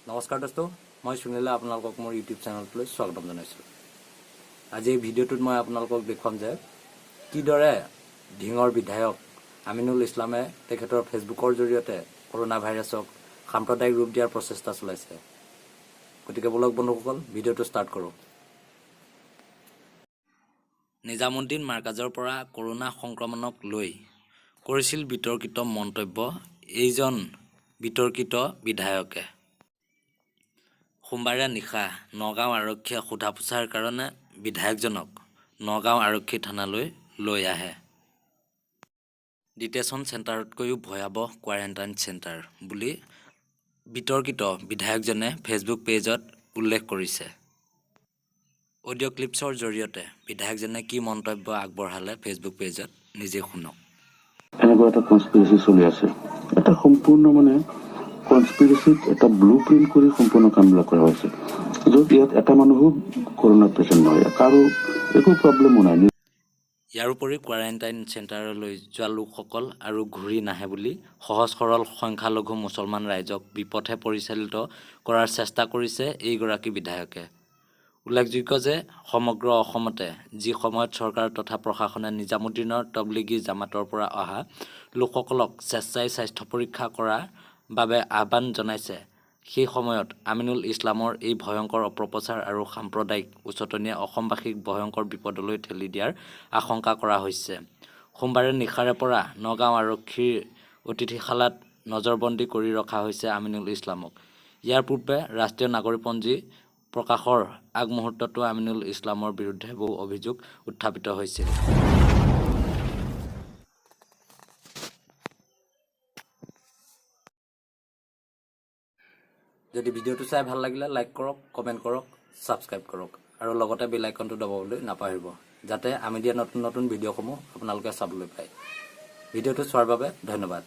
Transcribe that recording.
নমস্কাৰ দোস্ত, মই সুনীলে আপোনালোকক মোৰ ইউটিউব চেনেলটোলৈ স্বাগতম জনাইছোঁ। আজি এই ভিডিঅ'টোত মই আপোনালোকক দেখুৱাম যে কিদৰে ধিঙৰ বিধায়ক আমিনুল ইছলামে তেখেতৰ ফেচবুকৰ জৰিয়তে কৰোণা ভাইৰাছক সাম্প্ৰদায়িক ৰূপ দিয়াৰ প্ৰচেষ্টা চলাইছে। গতিকে ব'লক বন্ধুসকল, ভিডিঅ'টো ষ্টাৰ্ট কৰোঁ। নিজামুদ্দিন মাৰ্কাজৰ পৰা কৰোণা সংক্ৰমণক লৈ কৰিছিল বিতৰ্কিত মন্তব্য এইজন বিতৰ্কিত বিধায়কে। সোমবাৰে নিশা নগাঁও আৰক্ষীয়ে সোধা পোছাৰ কাৰণে বিধায়কজনক নগাঁও আৰক্ষী থানালৈ লৈ আহে। ডিটেনশ্যন চেণ্টাৰতকৈও ভয়াৱহ কোৱাৰেণ্টাইন চেণ্টাৰ বুলি বিতৰ্কিত বিধায়কজনে ফেচবুক পেজত উল্লেখ কৰিছে। অডিঅ' ক্লিপছৰ জৰিয়তে বিধায়কজনে কি মন্তব্য আগবঢ়ালে ফেচবুক পেজত, নিজে শুনক। এনেকুৱা এটা কনস্পিৰেচি চলি আছে। এটা সম্পূৰ্ণ মানে কনস্পিৰেচিত এটা ব্লু প্ৰিণ্ট কৰি সম্পূৰ্ণ কামবিলাক কৰা হৈছে, য'ত ইয়াত এটা মানুহো কৰোণা পেচেণ্ট নহয়, কাৰো একো প্ৰব্লেমো নাই। ইয়াৰোপৰি কোৱাৰেণ্টাইন চেণ্টাৰলৈ যোৱা লোকসকল আৰু ঘূৰি নাহে বুলি সহজ সৰল সংখ্যালঘু মুছলমান ৰাইজক বিপথে পৰিচালিত কৰাৰ চেষ্টা কৰিছে এইগৰাকী বিধায়কে। উল্লেখযোগ্য যে সমগ্ৰ অসমতে যি সময়ত চৰকাৰ তথা প্ৰশাসনে নিজামুদ্দিনৰ তবলিগী জামাতৰ পৰা অহা লোকসকলক স্বেচ্ছাই স্বাস্থ্য পৰীক্ষা কৰাৰ বাবে আহ্বান জনাইছে, সেই সময়ত আমিনুল ইছলামৰ এই ভয়ংকৰ অপপ্ৰচাৰ আৰু সাম্প্ৰদায়িক উচটনিয়ে অসমবাসীক ভয়ংকৰ বিপদলৈ ঠেলি দিয়াৰ আশংকা কৰা হৈছে। সোমবাৰে নিশাৰে পৰা নগাঁও আৰক্ষীৰ অতিথিশালাত নজৰবন্দী কৰি ৰখা হৈছে আমিনুল ইছলামক। ইয়াৰ পূৰ্বে ৰাষ্ট্ৰীয় নাগৰিকপঞ্জী প্ৰকাশৰ আগমুহূৰ্ততো আমিনুল ইছলামৰ বিৰুদ্ধে বহু অভিযোগ উত্থাপিত হৈছিল। যদি ভিডিঅ'টো চাই ভাল লাগিলে লাইক কৰক, কমেণ্ট কৰক, ছাবস্ক্ৰাইব কৰক আৰু লগতে বেল আইকনটো দবাবলৈ নাপাহৰিব, যাতে আমি দিয়া নতুন নতুন ভিডিঅ'সমূহ আপোনালোকে চাবলৈ পায়। ভিডিঅ'টো চোৱাৰ বাবে ধন্যবাদ।